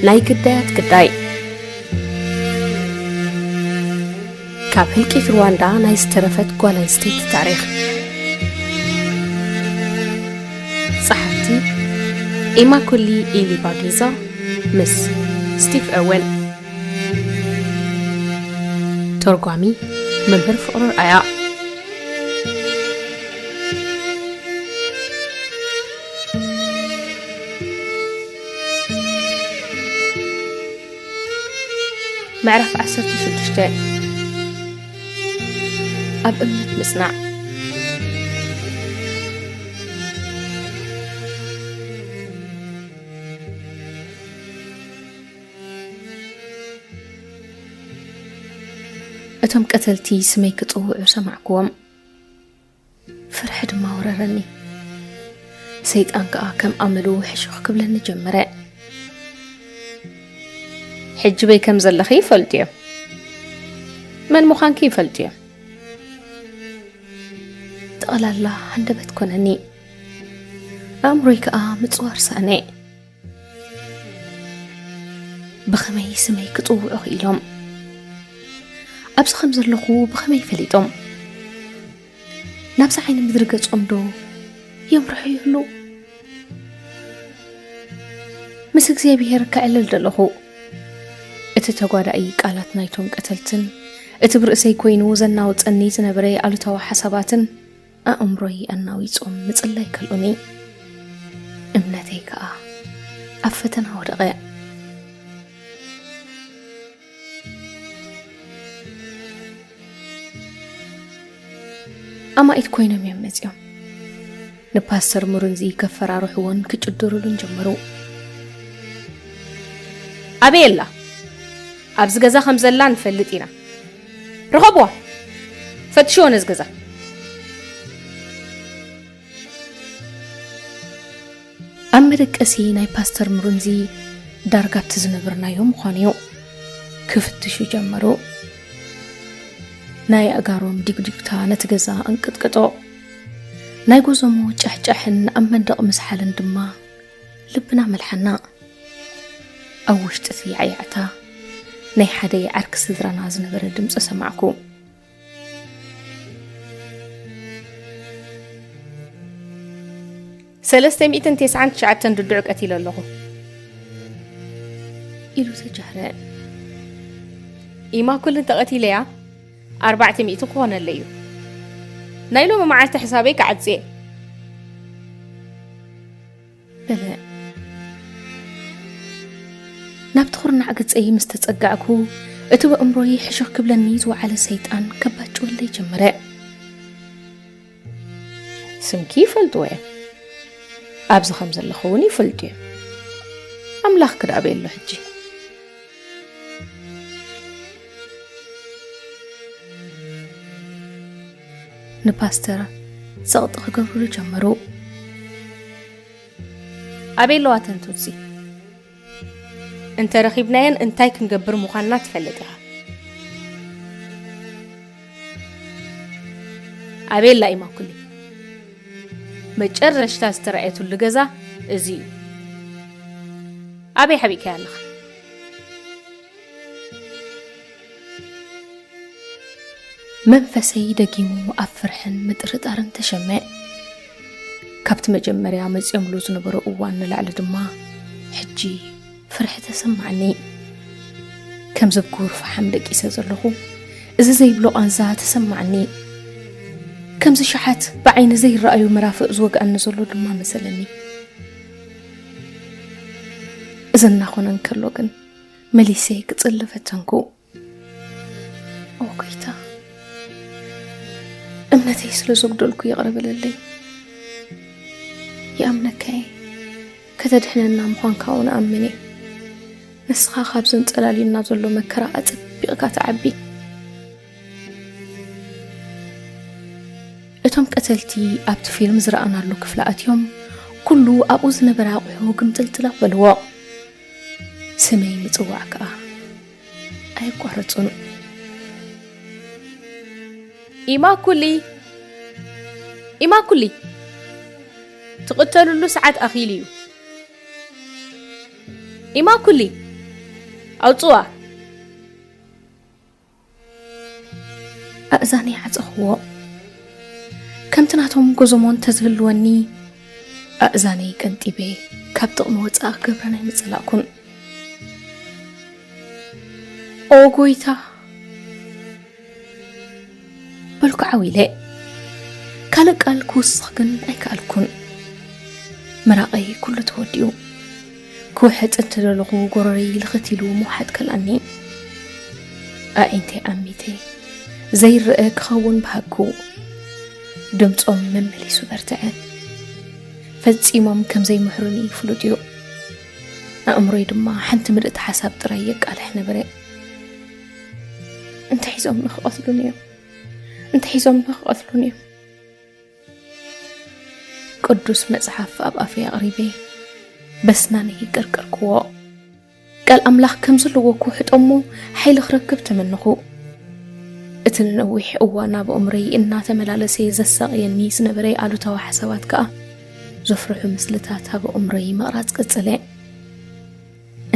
ናይ ግዳያት ግዳይ። ካብ ህልቂት ሩዋንዳ ናይ ዝተረፈት ጓል ኣንስተይቲ ታሪኽ። ጸሓፍቲ ኢማኩሊ ኢሊባጊዛ ምስ ስቲቭ ኦወን። ተርጓሚ መምህር ፍቕሩ ኣርኣያ። ምዕራፍ ዓሰርተ ሽዱሽተ። ኣብ እምነት ምጽናዕ። እቶም ቀተልቲ ስመይ ክጽውዑ ሰማዕክዎም። ፍርሒ ድማ ወረረኒ። ሰይጣን ከኣ ከም ኣመሉ ሕሹኽ ክብለኒ ጀመረ። ሕጂ በይ ከም ዘለኺ ይፈልጡ እዮም። መን ምዃንኪ ይፈልጡ እዮም። ጠቕላላ ሃንደበት ኮነኒ። ኣእምሮይ ከኣ ምጽዋር ሰኣነ። ብኸመይ ስመይ ክጽውዑ ክኢሎም? ኣብዚ ከም ዘለኹ ብኸመይ ፈሊጦም? ናብዚ ዓይኒ ምድሪ ገጾም ዶ የምርሑ ይህሉ? ምስ እግዚኣብሄር ከዕልል ደለኹ። እቲ ተጓዳኢ ቃላት ናይቶም ቀተልትን፣ እቲ ብርእሰይ ኮይኑ ዘናውጸኒ ዝነበረ ኣሉታዊ ሓሳባትን ኣእምሮይ ኣናዊጾም ምጽላይ ከልኡኒ። እምነተይ ከኣ ኣብ ፈተና ወደቐ። ኣማኢት ኮይኖም እዮም መጺኦም። ንፓስተር ሙሩንዚ ከፈራርሕዎን ክጭድሩሉን ጀመሩ። ኣበይ ኣላ? ኣብዚ ገዛ ከም ዘላ ንፈልጥ ኢና። ርኸብዋ! ፈትሽዎ ነዚ ገዛ። ኣብ መደቀሲ ናይ ፓስተር ሙሩንዚ ዳርጋ ኣብቲ ዝነበርናዮ ምዃኑ እዩ። ክፍትሹ ጀመሩ። ናይ ኣእጋሮም ዲጉዲጉታ ነቲ ገዛ ኣንቀጥቅጦ። ናይ ጎዞሞ ጫሕጫሕን ኣብ መንደቕ ምስሓልን ድማ ልብና መልሓና። ኣብ ውሽጢ እቲ ያዕያዕታ ናይ ሓደ ዓርኪ ስድራና ዝነበረ ድምፂ ሰማዕኩ። ሰለስተ ሚእትን ተስዓን ትሽዓተን ድዱዕ ቀቲለ ኣለኹ። ኢሉ ተጃህረ። ኢማኩል እንተቐቲለያ፣ ኣርባዕተ ሚእቲ ክኾነለይ እዩ። ናይ ሎሚ መዓልቲ ሕሳበይ ክዓጽየ። በለ። ናብቲ ኩርናዕ ገጸይ ምስ ተጸጋዕኩ፣ እቲ ብእምሮይ ሕሹኽ ክብለኒ ዝወዓለ ሰይጣን ከባጭወለይ ጀመረ። ስምኪ ይፈልጥዎ እዮም። ኣብዚ ከም ዘለኹ እውን ይፈልጡ እዮም። ኣምላኽ ክድኣበየሉ ሕጂ። ንፓስተር ጸቕጢ ክገብሩሉ ጀመሩ። ኣበይ ኣለዋ ተን ቱትሲ? እንተ ረኺብናየን እንታይ ክንገብር ምዃንና ትፈልጥ ኢኻ። ኣበይ ኣላ ኢማኩሊ? መጨረሽታ ዝተራእየትሉ ገዛ እዚ እዩ። ኣበይ ሓቢእካያ ኣለኻ? መንፈሰይ ደጊሙ ኣብ ፍርሕን ምጥርጣርን ተሸመ። ካብቲ መጀመርያ መጺኦምሉ ዝነበሩ እዋን ንላዕሊ ድማ ሕጂ ፍርሒ ተሰማዓኒ። ከምዚ ብጉር ፈሓም ደቂሰ ዘለኹ፣ እዚ ዘይብሎ ቃንዛ ተሰማዓኒ። ከምዚ ሸሓት ብዓይኒ ዘይረኣዩ መራፍእ ዝወግኣኒ ዘሎ ድማ መሰለኒ። እዚ እናኾነ እንከሎ ግን መሊሰ ክጽሊ ፈተንኩ። ኦ ጎይታ፣ እምነተይ ስለ ዘጉደልኩ ይቕረ በለለይ። ይኣምነካ እየ፣ ከተድሕነና ምዃንካ እውን እኣምን እየ። ንስኻ ካብ ዘንጸላልዩና ዘሎ መከራ ኣጸቢቕካ ትዓቢ። እቶም ቀተልቲ ኣብቲ ፊልም ዝረኣናሉ ክፍሊ ኣትዮም፣ ኩሉ ኣብኡ ዝነበረ ኣቑሑ ግምጥልጥል ኣበልዎ። ስመይ ምጽዋዕ ከኣ ኣየቋረጹን። ኢማኩሊ! ኢማኩሊ! ትቕተልሉ ሰዓት ኣኺሉ እዩ። ኢማኩሊ! ኣውፅዋ። ኣእዛነይ ዓፀኽዎ። ከምቲ ናቶም ጎዞሞ እንተዝህልወኒ፣ ኣእዛነይ ቀንጢበ ካብ ጥቕሚ ወፃኢ ክገብረን ኣይምፀላእኩን። ኦ ጎይታ፣ በልኩ ዓው ኢለ። ካልእ ቃል ክውስኽ ግን ኣይከኣልኩን። ምራቐይ ኩሉ ተወዲኡ። ክውሕጥ እንተደለኹ፣ ጎረረይ ልኽት ኢሉ ምውሓጥ ከልኣኒ። ኣዒንተይ ዓሚተ ዘይረኣ ክኸውን በሃግኩ። ድምጾም መመሊሱ በርትዐ። ፈጺሞም ከም ዘይምሕሩኒ ፍሉጥ እዩ። ኣእምሮይ ድማ ሓንቲ ምልእቲ ሓሳብ ጥራይ የቃልሕ ነበረ። እንታይ ሒዞም ንኽቐትሉኒ እዮም? እንታይ ሒዞም ንኽቐትሉኒ እዮም? ቅዱስ መጽሓፍ ኣብ ኣፈይ ኣቕሪበ በስናነይ ቀርቀርክዎ። ቃል ኣምላኽ ከም ዘለዎ ክውሕጦ እሞ ሓይሊ ክረክብ ተመነኹ። እቲ ንነዊሕ እዋን ኣብ ኣእምሮይ እናተመላለሰ ዘሳቕየኒ ዝነበረ ኣሉታዊ ሓሳባት ከኣ ዘፍርሑ ምስልታት ኣብ ኣእምሮይ ምቕራጽ ቀጸለ።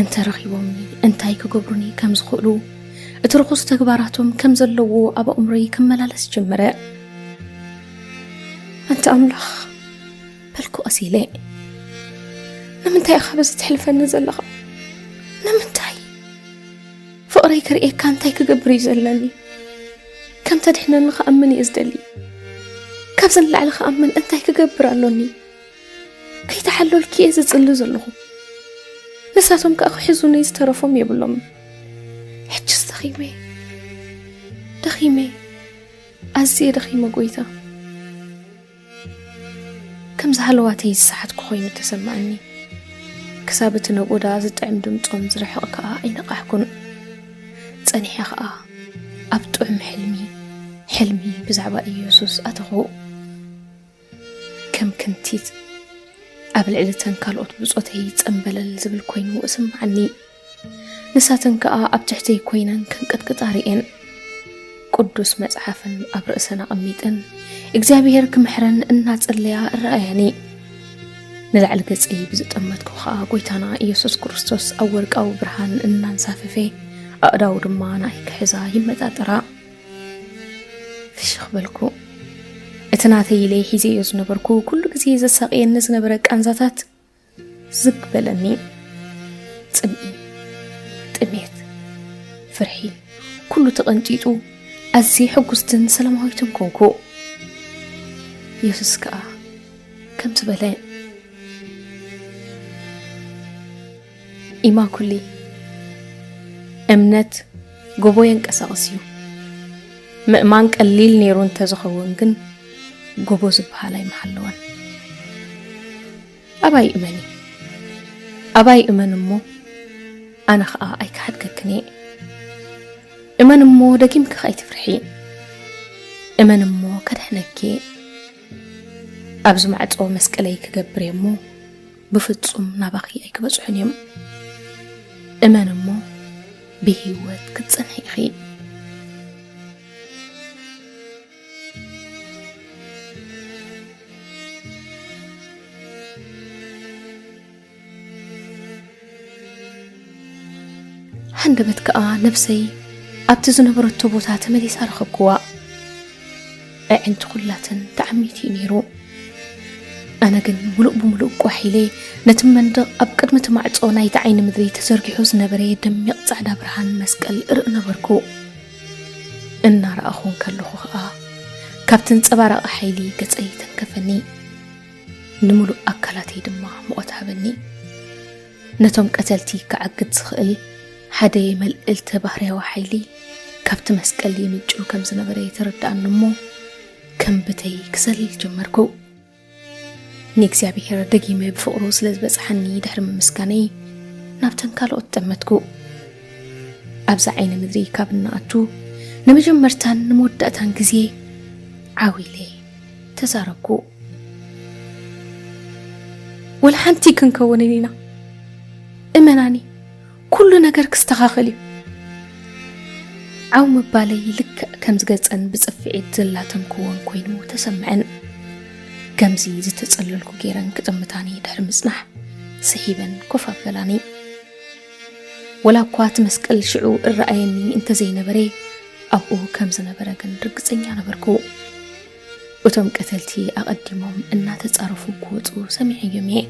እንተ ረኺቦምኒ እንታይ ክገብሩኒ ከም ዝኽእሉ፣ እቲ ርኹስ ተግባራቶም ከም ዘለዎ ኣብ ኣእምሮይ ክመላለስ ጀመረ። ኣንታ ኣምላኽ፣ በልኩ ቀስ ኢለ፣ ንምንታይ ኢኻ በዚ ትሕልፈኒ ዘለኻ? ንምንታይ? ፍቕረይ ክርእየካ እንታይ ክገብር እዩ ዘለኒ? ከም ተድሕነኒ ክኣምን እየ ዝደሊ። ካብዚ ንላዕሊ ክኣምን እንታይ ክገብር ኣሎኒ? ከይተሓለልኩ እየ ዝጽሊ ዘለኹ። ንሳቶም ከኣ ክሕዙኒ ዝተረፎም የብሎምን። ሕጅስ ደኺመ፣ ደኺመ፣ ኣዝየ ደኺመ ጎይታ። ከም ዝሃለዋተይ ዝሰሓትኩ ኮይኑ ተሰማዓኒ። ክሳብ እቲ ነጎዳ ዝጥዕም ድምጾም ዝርሕቕ ከኣ ኣይነቓሕኩን። ጸኒሐ ከኣ ኣብ ጥዑም ሕልሚ፣ ሕልሚ ብዛዕባ ኢየሱስ ኣተኹ። ከም ክንቲት ኣብ ልዕሊ እተን ካልኦት ብጾተይ ጸምበለል ዝብል ኮይኑ እስምዓኒ። ንሳተን ከኣ ኣብ ትሕተይ ኮይነን ከንቀጥቅጣ ርእየን። ቅዱስ መጽሓፍን ኣብ ርእሰን ኣቐሚጠን እግዚኣብሔር ክምሕረን እናጸለያ እረኣያኒ። ንላዕሊ ገጸይ ብዝጠመትኩ ከኣ ጐይታና ኢየሱስ ክርስቶስ ኣብ ወርቃዊ ብርሃን እናንሳፈፈ ኣእዳዉ ድማ ንኣይ ክሕዛ ይመጣጠራ። ፍሽኽ በልኩ። እቲ ናተይ ኢለ ሒዘዮ ዝነበርኩ ኩሉ ግዜ ዘሳቕየኒ ዝነበረ ቃንዛታት ዝግ በለኒ። ጽምኢ፣ ጥሜት፣ ፍርሒ፣ ኩሉ ተቐንጢጡ ኣዝየ ሕጉስትን ሰላማዊትን ኮንኩ። የሱስ ከኣ ከምዚ በለ፣ ኢማኩሊ፣ እምነት ጎቦ የንቀሳቕስ እዩ። ምእማን ቀሊል ነይሩ እንተዝኸውን ግን፣ ጎቦ ዝበሃል ኣይምሃለወን። ኣባይ እመኒ። ኣባይ እመን እሞ፣ ኣነ ኸኣ ኣይክሓድገክን እየ። እመን እሞ፣ ደጊምኪ ከኣ ኣይትፍርሒ። እመን እሞ፣ ከድሕነኪ እየ። ኣብዚ ማዕጾ መስቀለይ ክገብር እየ እሞ፣ ብፍጹም ናባኺ ኣይክበጽሑን እዮም። እመን እሞ፣ ብህይወት ክትጸንሒ ኢኺ። ሃንደበት ከኣ ነብሰይ ኣብቲ ዝነበረቶ ቦታ ተመሊሳ ረኸብክዋ። ኣዒንቲ ኩላተን ተዓሚቱ እዩ ነይሩ። ኣነ ግን ምሉእ ብምሉእ ቋሕ ኢለ ነቲ መንደቕ፣ ኣብ ቅድሚ እቲ ማዕጾ ናይቲ ዓይኒ ምድሪ ተዘርጊሑ ዝነበረ ደሚቕ ጻዕዳ ብርሃን መስቀል እርኢ ነበርኩ። እናረኣኹ እንከለኹ ኸኣ፣ ካብቲ ኣንጸባራቒ ሓይሊ ገጸይ ተንከፈኒ። ንምሉእ ኣካላተይ ድማ ሙቐት ሃበኒ። ነቶም ቀተልቲ ክዓግት ዝኽእል ሓደ መልእልተ ባህርያዊ ሓይሊ ካብቲ መስቀል ይምንጩ ከም ዝነበረ የተረድኣኒ እሞ፣ ከም ብተይ ክዘልል ጀመርኩ። ንእግዚኣብሔር ደጊመ ብፍቕሩ ስለ ዝበጽሓኒ ድሕሪ ምምስጋነይ፣ ናብተን ካልኦት ጠመትኩ። ኣብዛ ዓይኒ ምድሪ ካብ እንኣቱ፣ ንመጀመርታን ንመወዳእታን ግዜ ዓው ኢለ ተዛረብኩ። ወላ ሓንቲ ክንከውንን ኢና። እመናኒ፣ ኩሉ ነገር ክስተኻኸል እዩ። ዓው ምባለይ ልክዕ ከም ዝገጸን ብጽፍዒት ዘላተምክዎን ኮይኑ ተሰምዐን። ከምዚ ዝተጸለልኩ ገይረን ክጥምታኒ ድሕሪ ምጽናሕ፣ ስሒበን ኮፍ ኣበላኒ። ወላ እኳ እቲ መስቀል ሽዑ እረኣየኒ እንተዘይነበረ፣ ኣብኡ ከም ዝነበረ ግን ርግጸኛ ነበርኩ። እቶም ቀተልቲ ኣቐዲሞም እናተጻረፉ ክወጹ ሰሚዐዮም እየ።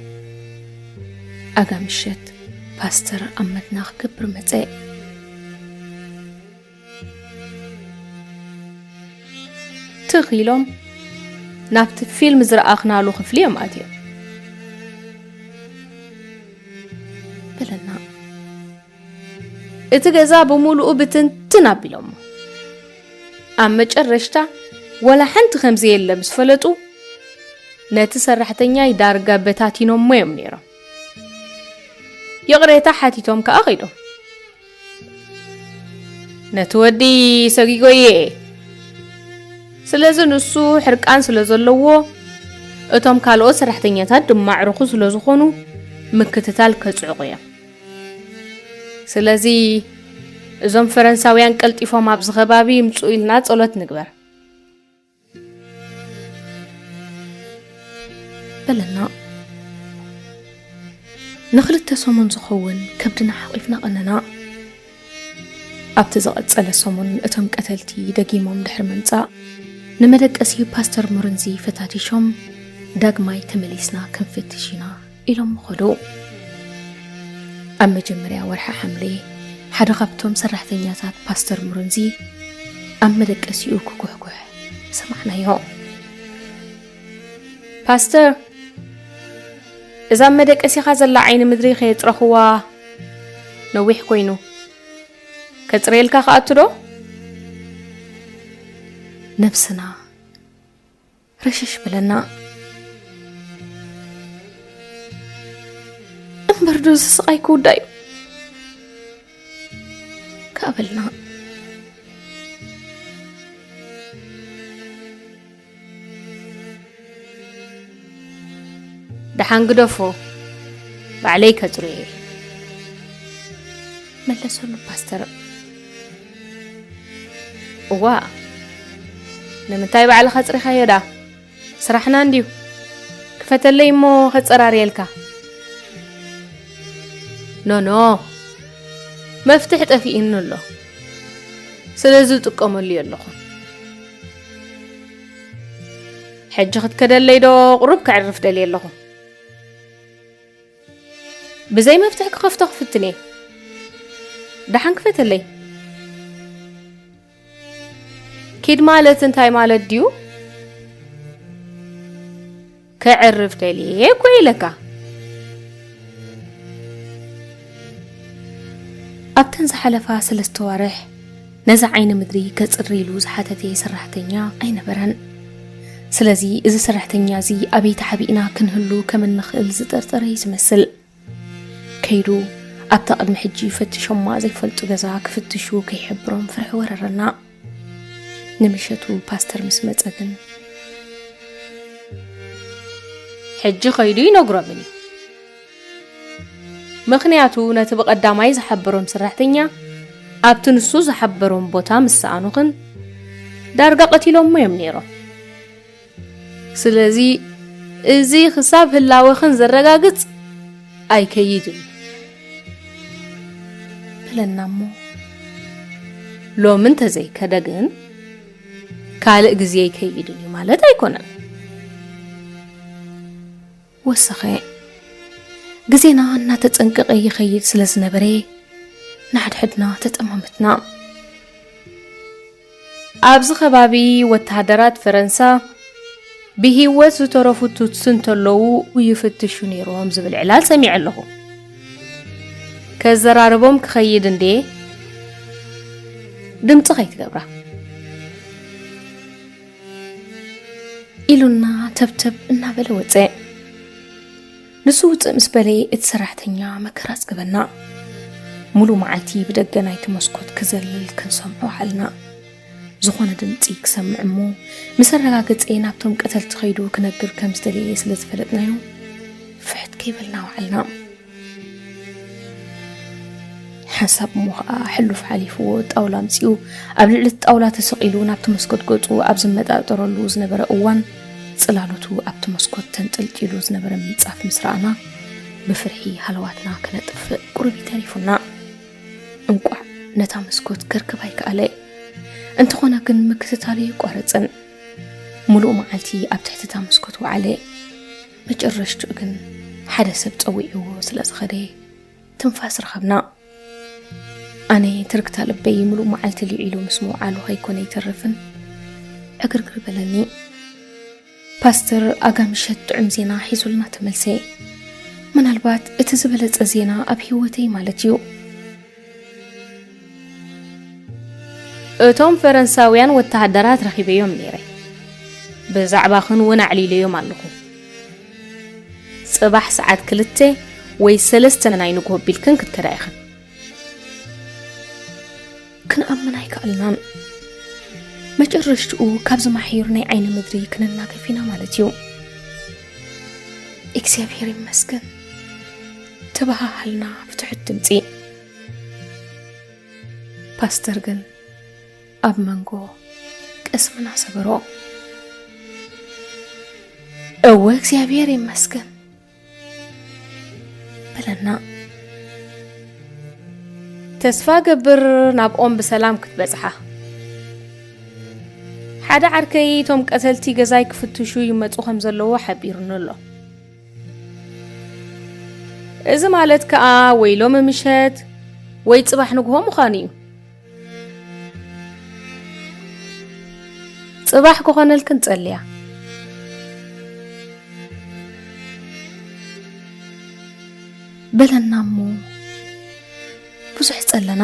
ኣጋ ምሸት ፓስተር ኣብ መድና ክገብር መጸ። ትኽ ኢሎም ናብቲ ፊልም ዝረኣኽናሉ ክፍሊ እዮም ኣትዮም። በለና። እቲ ገዛ ብምሉኡ ብትንትን ኣቢሎሞ። ኣብ መጨረሽታ ወላ ሓንቲ ከም ዘየለ ምስ ፈለጡ፣ ነቲ ሰራሕተኛይ ዳርጋ በታቲኖሞ እዮም ነይሮም። ይቕሬታ ሓቲቶም ከኣ ከይዶም። ነቲ ወዲ ሰጊጎ እየ። ስለዚ ንሱ ሕርቃን ስለ ዘለዎ፣ እቶም ካልኦት ሰራሕተኛታት ድማ ኣዕሩኹ ስለ ዝኾኑ፣ ምክትታል ከጽዕቑ እዮም። ስለዚ እዞም ፈረንሳውያን ቀልጢፎም ኣብዚ ከባቢ ይምጽኡ ኢልና ጸሎት ንግበር። በለና። ንኽልተ ሰሙን ዝኸውን ከብድና ሓቒፍና ቀነና። ኣብቲ ዝቐጸለ ሰሙን እቶም ቀተልቲ ደጊሞም ድሕሪ ምምጻእ፣ ንመደቀሲ ፓስተር ሙርንዚ ፈታቲሾም፣ "ዳግማይ ተመሊስና ክንፍትሽ ኢና" ኢሎም ኸዱ። ኣብ መጀመርያ ወርሒ ሓምለ፣ ሓደ ካብቶም ሰራሕተኛታት ፓስተር ሙርንዚ ኣብ መደቀሲኡ ክኩሕኩሕ ሰማዕናዮ። "ፓስተር፣ እዛ ኣብ መደቀሲኻ ዘላ ዓይኒ ምድሪ ከየጽረኽዋ ነዊሕ ኮይኑ፣ ከጽርየልካ ክኣቱ ዶ?" ነብስና ረሸሽ በለና። "እምበር ዶ እዚ ስቓይ ክውዳእ እዩ?" ከኣ በልና። "ደሓን ግደፎ፣ ባዕለይ ከጽርዮ እየ" መለሰሉ ፓስተር። "እዋ፣ ንምንታይ ባዕልኻ ኣጽሪኻዮ ደኣ? ስራሕና እንድዩ። ክፈተለይ እሞ ከጸራርየልካ።" "ኖኖ፣ መፍትሕ ጠፊእኒ ኣሎ። ስለዚ ዝጥቀመሉ የለኹን። ሕጂ ክትከደለይ ዶ ቁሩብ ከዕርፍ ደልየ ኣለኹ?" "ብዘይ መፍትሕ ክኸፍቶ ክፍትን እየ። ደሓን ክፈተለይ።" "ኪድ ማለት እንታይ ማለት ድዩ?" "ከዕርፍ ደልየ እኮ ኢለካ።" ኣብተን ዝሓለፋ ሰለስተ ዋርሕ ነዚ ዓይኒ ምድሪ ከጽሪ ኢሉ ዝሓተተ ሰራሕተኛ ኣይነበረን። ስለዚ እዚ ሰራሕተኛ እዚ ኣበይ ተሓቢእና ክንህሉ ከም እንኽእል ዝጠርጠረ እዩ ዝመስል። ከይዱ ኣብታ ቅድሚ ሕጂ ፈቲሾማ ዘይፈልጡ ገዛ ክፍትሹ ከይሕብሮም ፍርሒ ወረረና። ንምሸቱ ፓስተር ምስ መጸ ግን፣ ሕጂ ከይዱ ይነግሮምን እዩ። ምኽንያቱ ነቲ ብቐዳማይ ዝሓበሮም ሰራሕተኛ ኣብቲ ንሱ ዝሓበሮም ቦታ ምስ ሰኣኑኽን ዳርጋ ቀቲሎሞ እዮም ነይሮም። ስለዚ እዚ ክሳብ ህላወኽን ዘረጋግጽ ኣይከይድን እዩ በለና እሞ፣ ሎሚ እንተዘይከደ ግን ካልእ ግዜ ኣይከይድን እዩ ማለት ኣይኮነን። ወሰኸ። ግዜና እናተጸንቀቐ ይኸይድ ስለ ዝነበረ፣ ንሓድሕድና ተጠማመትና። ኣብዚ ከባቢ ወተሃደራት ፈረንሳ ብህይወት ዝተረፉ ቱትሲ እንተለዉ ይፍትሹ ነይሮም ዝብል ዕላል ሰሚዐ ኣለኹ። ከዘራርቦም ክኸይድ እንዴ፣ ድምፂ ከይትገብራ ኢሉና ተብተብ እናበለ ወፀ። ንሱ ውፅእ ምስ በለ እቲ ሰራሕተኛ መከራ ኣፅገበና። ሙሉ መዓልቲ ብደገ ናይቲ መስኮት ክዘልል ክንሰምዖ ውዓልና። ዝኾነ ድምፂ ክሰምዕ እሞ ምስ ኣረጋገፀ ናብቶም ቀተልቲ ከይዱ ክነግር ከም ዝደለየ ስለ ዝፈለጥናዮ ፍሕት ከይበልና ውዓልና። ሓንሳብ እሞ ኸዓ ሕሉፍ ሓሊፍዎ ጣውላ ኣምፂኡ ኣብ ልዕሊ እቲ ጣውላ ተሰቒሉ ናብቲ መስኮት ገፁ ኣብ ዝመጣጠረሉ ዝነበረ እዋን፣ ፅላሎቱ ኣብቲ መስኮት ተንጠልጢሉ ዝነበረ ምንፃፍ ምስ ረኣና፣ ብፍርሒ ሃለዋትና ክነጥፍእ ቁሩብ እዩ ተሪፉና። እንቋዕ ነታ መስኮት ከርክብ ኣይከኣለ። እንተኾነ ግን ምክትታሉ የቋረጽን። ሙሉእ መዓልቲ ኣብ ትሕቲ እታ መስኮት ወዓለ። መጨረሽትኡ ግን ሓደ ሰብ ጸዊዕዎ ስለ ዝኸደ ትንፋስ ረኸብና። ኣነ ትርክታ ልበይ ሙሉእ መዓልቲ ልዒሉ ምስ ምውዓሉ ከይኮነ ይተርፍን ዕግርግር በለኒ። ፓስተር ኣጋ ምሸት ጥዑም ዜና ሒዙልና ተመልሰ። ምናልባት እቲ ዝበለጸ ዜና ኣብ ህይወተይ ማለት እዩ። እቶም ፈረንሳውያን ወተሃደራት ረኺበዮም ነይረ። ብዛዕባኽን እውን ኣዕሊለዮም ኣለኹ። ጽባሕ ሰዓት ክልተ ወይ ሰለስተ ናይ ንግሆ ቢልክን ክትከዳ ኢኽን። ክንኣምን ኣይከኣልናን። መጨረሽትኡ ካብዚ ማሕዩር ናይ ዓይኒ ምድሪ ክንናገፍ ኢና ማለት እዩ። እግዚኣብሔር ይመስገን፣ ተበሃሃልና ብትሑት ድምፂ። ፓስተር ግን ኣብ መንጎ ቀስምና ሰበሮ። እወ እግዚኣብሔር ይመስገን በለና። ተስፋ ገብር ናብኦም ብሰላም ክትበጽሓ። ሓደ ዓርከይ እቶም ቀተልቲ ገዛይ ክፍትሹ ይመጹ ከም ዘለዉ ሓቢሩኒ ኣሎ። እዚ ማለት ከኣ ወይ ሎሚ ምሸት ወይ ጽባሕ ንግሆ ምዃኑ እዩ። ጽባሕ ክኾነልክን ጸልያ በለና እሞ ብዙሕ ጸለና።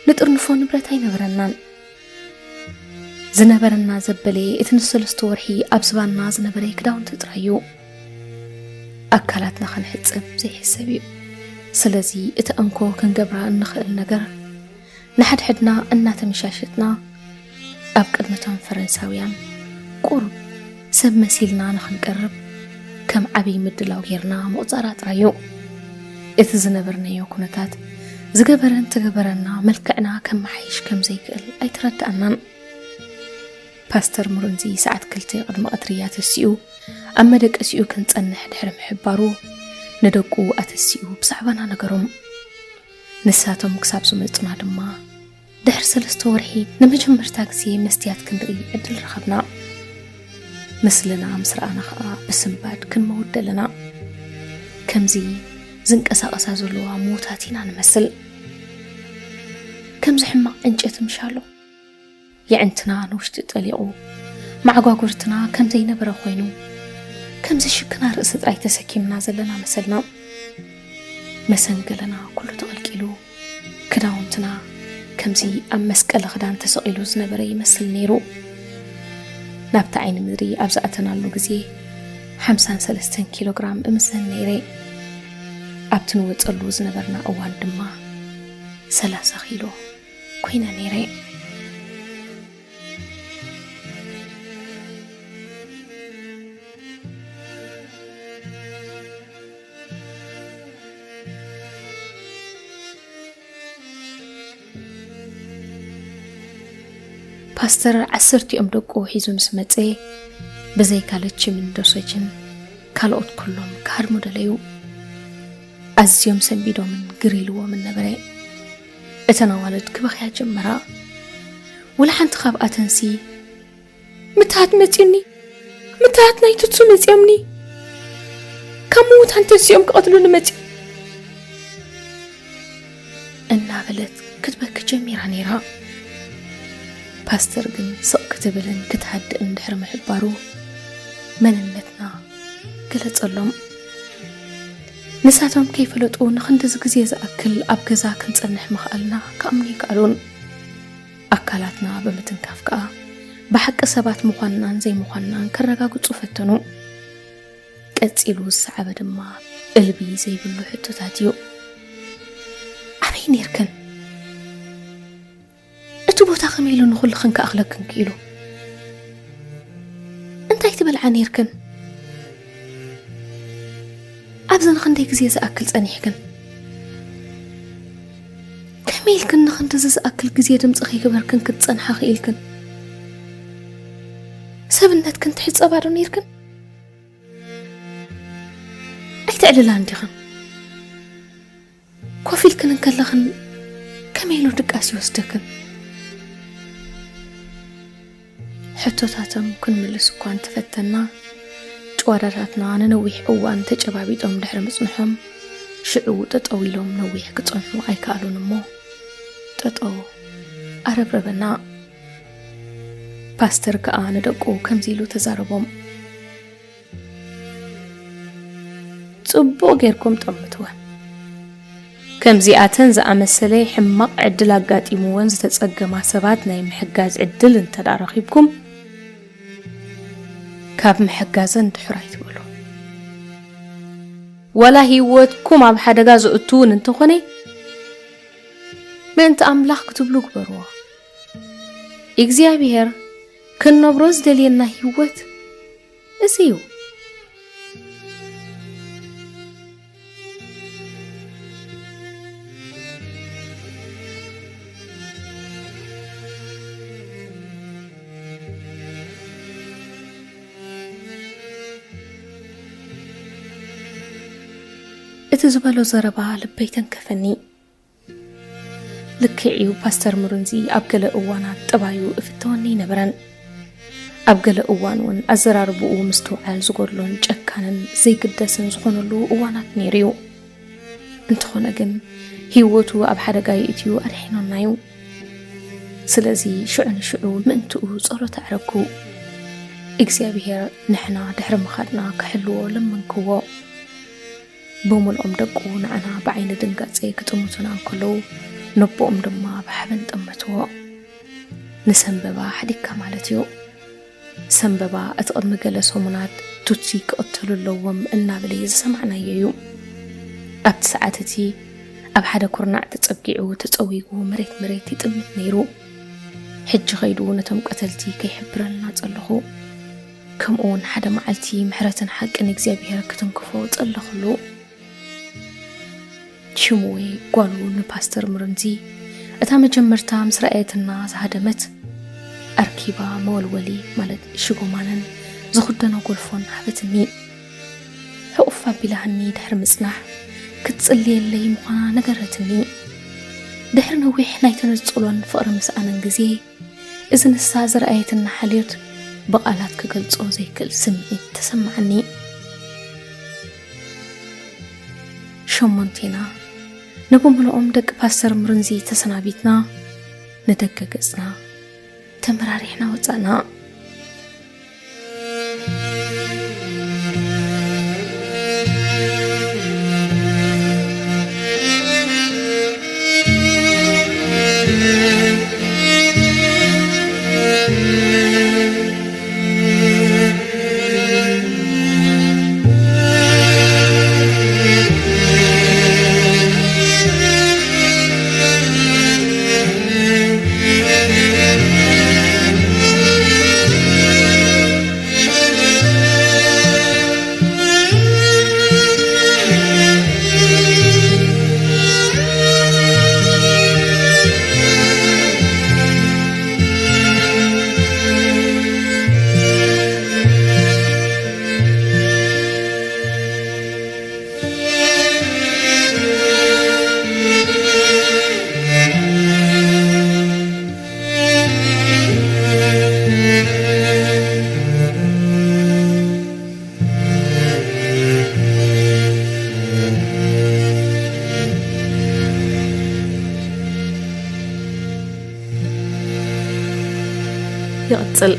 ንጥርንፎ ንብረት ኣይነበረናን። ዝነበረና ዘበለ እቲ ንሰለስተ ወርሒ ኣብ ዝባንና ዝነበረ ክዳውንቲ ጥራይ እዩ። ኣካላትና ክንሕጸብ ዘይሕሰብ እዩ። ስለዚ እቲ እንኮ ክንገብራ እንኽእል ነገር ንሓድሕድና እናተመሻሸጥና ኣብ ቅድሚ እቶም ፈረንሳውያን ቁሩብ ሰብ መሲልና ንኽንቀርብ ከም ዓብዪ ምድላው ጌርና ምቑጻራ ጥራይ እዩ። እቲ ዝነበርናዮ ኩነታት ዝገበረን ትገበረና መልክዕና ከመሓይሽ ከም ዘይክእል ኣይተረድኣናን። ፓስተር ሙርንዚ ሰዓት ክልተ ቅድሚ ቀትሪ ኣተሲኡ ኣብ መደቀሲኡ ክንጸንሕ ድሕሪ ምሕባሩ ንደቁ ኣተሲኡ ብዛዕባና ነገሮም። ንሳቶም ክሳብ ዝመጹና ድማ ድሕሪ ሰለስተ ወርሒ ንመጀመርታ ግዜ መስትያት ክንርኢ ዕድል ረኸብና። ምስልና ምስ ረኣና ኸኣ ብስንባድ ክንመውት ደለና። ከምዚ ዝንቀሳቐሳ ዘለዋ ምዉታት ኢና ንመስል። ከምዚ ሕማቕ ዕንጨቲ ምሻሎ። የዕንትና ንውሽጢ ጠሊቑ፣ መዓጓጉርትና ከም ዘይነበረ ኮይኑ፣ ከምዚ ሽክና ርእሲ ጥራይ ተሰኪምና ዘለና መሰልና። መሰንገለና ኩሉ ተቐልቂሉ፣ ክዳውንትና ከምዚ ኣብ መስቀሊ ክዳን ተሰቒሉ ዝነበረ ይመስል ነይሩ። ናብቲ ዓይኒ ምድሪ ኣብ ዝኣተናሉ ግዜ፣ ሓምሳን ሰለስተን ኪሎ ግራም እምዘን ነይረ። ኣብቲ ንወጸሉ ዝነበርና እዋን ድማ፣ ሰላሳ ኪሎ ኮይነ ነይረ። ፓስተር ዓሰርቲኦም ደቁ ሒዙ ምስ መጸ፣ ብዘይካ ለችምን ዶሰጅን ካልኦት ኩሎም ክሃድሙ ደለዩ። ኣዝዮም ሰንቢዶምን ግር ኢልዎምን ነበረ። እተን ኣዋልድ ክበኽያ ጀመራ። ወላ ሓንቲ ካብኣተንሲ፣ "ምትሃት መጺኡኒ፣ ምትሃት ናይ ትሱ መጺኦምኒ፣ ካብ ምዉታን ተሲኦም ክቐትሉኒ መጺኦም" እናበለት ክትበኪ ጀሚራ ነይራ። ፓስተር ግን ስቕ ክትብልን ክትሃድእን ድሕሪ ምሕባሩ፣ መንነትና ገለጸሎም። ንሳቶም ከይፈለጡ ንኽንድዚ ግዜ ዝኣክል ኣብ ገዛ ክንጸንሕ ምኽኣልና ክኣምኑ ኣይከኣሉን። ኣካላትና ብምትንካፍ ከኣ ብሓቂ ሰባት ምዃንናን ዘይምዃንናን ከረጋግጹ ፈተኑ። ቀጺሉ ዝሰዓበ ድማ እልቢ ዘይብሉ ሕቶታት እዩ። ኣበይ ኔርክን? እቲ ቦታ ከመይ ኢሉ ንኹልኽን ክኣኽለክን ክኢሉ? እንታይ ትበልዓ ኔርክን? ኣብዚ ንኽንደይ ግዜ ዝኣክል ጸኒሕክን? ከመይ ኢልክን ንኽንድዚ ዝኣክል ግዜ ድምጺ ከይገበርክን ክትጸንሓ ክኢልክን? ሰብነትክን ትሕጸባ ዶ ኔርክን? ኣይተዕልላን ዲኽን? ኮፍ ኢልክን እንከለኽን ከመይ ኢሉ ድቃስ ይወስደክን? ሕቶታቶም ክንምልስ እኳ እንተፈተና፣ ጭዋዳታትና ንነዊሕ እዋን ተጨባቢጦም ድሕሪ ምጽንሖም፣ ሽዑ ጠጠው ኢሎም ነዊሕ ክጸንሑ ኣይከኣሉን እሞ፣ ጠጠው ኣረብረበና። ፓስተር ከኣ ንደቁ ከምዚ ኢሉ ተዛረቦም። ጽቡቕ ጌርኩም ጠምትወን። ከምዚኣተን ዝኣመሰለ ሕማቕ ዕድል ኣጋጢምወን ዝተጸገማ ሰባት ናይ ምሕጋዝ ዕድል እንተ ደኣ ረኺብኩም፣ ካብ ምሕጋዘን ድሑር ኣይትበሉ። ዋላ ህይወትኩም ኣብ ሓደጋ ዘእቱ እውን እንተኾነ፣ ምእንቲ ኣምላኽ ክትብሉ ግበርዎ። እግዚኣብሔር ክንነብሮ ዝደልየና ህይወት እዚ እዩ። እቲ ዝበሎ ዘረባ ልበይ ተንከፈኒ። ልክዕ እዩ፣ ፓስተር ምሩንዚ ኣብ ገለ እዋናት ጠባዩ እፍተወኒ ኣይነበረን። ኣብ ገለ እዋን እውን ኣዘራርብኡ ምስትውዓል ዝጎድሎን ጨካንን ዘይግደስን ዝኾነሉ እዋናት ነይሩ እዩ። እንተኾነ ግን ህይወቱ ኣብ ሓደጋ የእትዩ ኣድሒኑና እዩ። ስለዚ ሽዑ ንሽዑ ምእንትኡ ጸሎት ኣዕረግኩ። እግዚኣብሔር ንሕና ድሕሪ ምኻድና ክሕልዎ ለመንክዎ። ብምልኦም ደቁ ንዓና ብዓይኒ ድንጋጸ ክጥምቱና እንከለዉ፣ ነቦኦም ድማ ብሓበን ጠመትዎ። ንሰንበባ ሓዲግካ ማለት እዩ። ሰንበባ እቲ ቅድሚ ገለ ሰሙናት ቱትሲ ክቕተሉ ኣለዎም እናበለ ዝሰማዕናዮ እዩ። ኣብቲ ሰዓት እቲ ኣብ ሓደ ኩርናዕ ተጸጊዑ ተጸዊጉ መሬት መሬት ይጥምት ነይሩ። ሕጂ ኸይዱ ነቶም ቀተልቲ ከይሕብረልና ጸለኹ። ከምኡ እውን ሓደ መዓልቲ ምሕረትን ሓቅን እግዚኣብሔር ክትንክፎ ጸለኹሉ። ሽሙዌ ጓሉ ንፓስተር ምርንዚ እታ መጀመርታ ምስ ረኣየትና ዝሃደመት ኣርኪባ መወልወሊ ማለት ሽጎማነን ዝኽደኖ ጎልፎን ሃበትኒ። ሕቑፍ ኣቢላሃኒ ድሕሪ ምጽናሕ ክትጽልየለይ ምዃና ነገረትኒ። ድሕሪ ነዊሕ ናይ ተነጽሎን ፍቕሪ ምስኣንን ግዜ፣ እዚ ንሳ ዝረኣየትና ሓልዮት ብቓላት ክገልጾ ዘይክእል ስምዒት ተሰማዓኒ። ሸሞንቴና፣ ንብምልኦም ደቂ ፓስተር ምርንዚ ተሰናቢትና፣ ንደገ ገጽና ተመራሪሕና ወጻእና። ይቕጽል።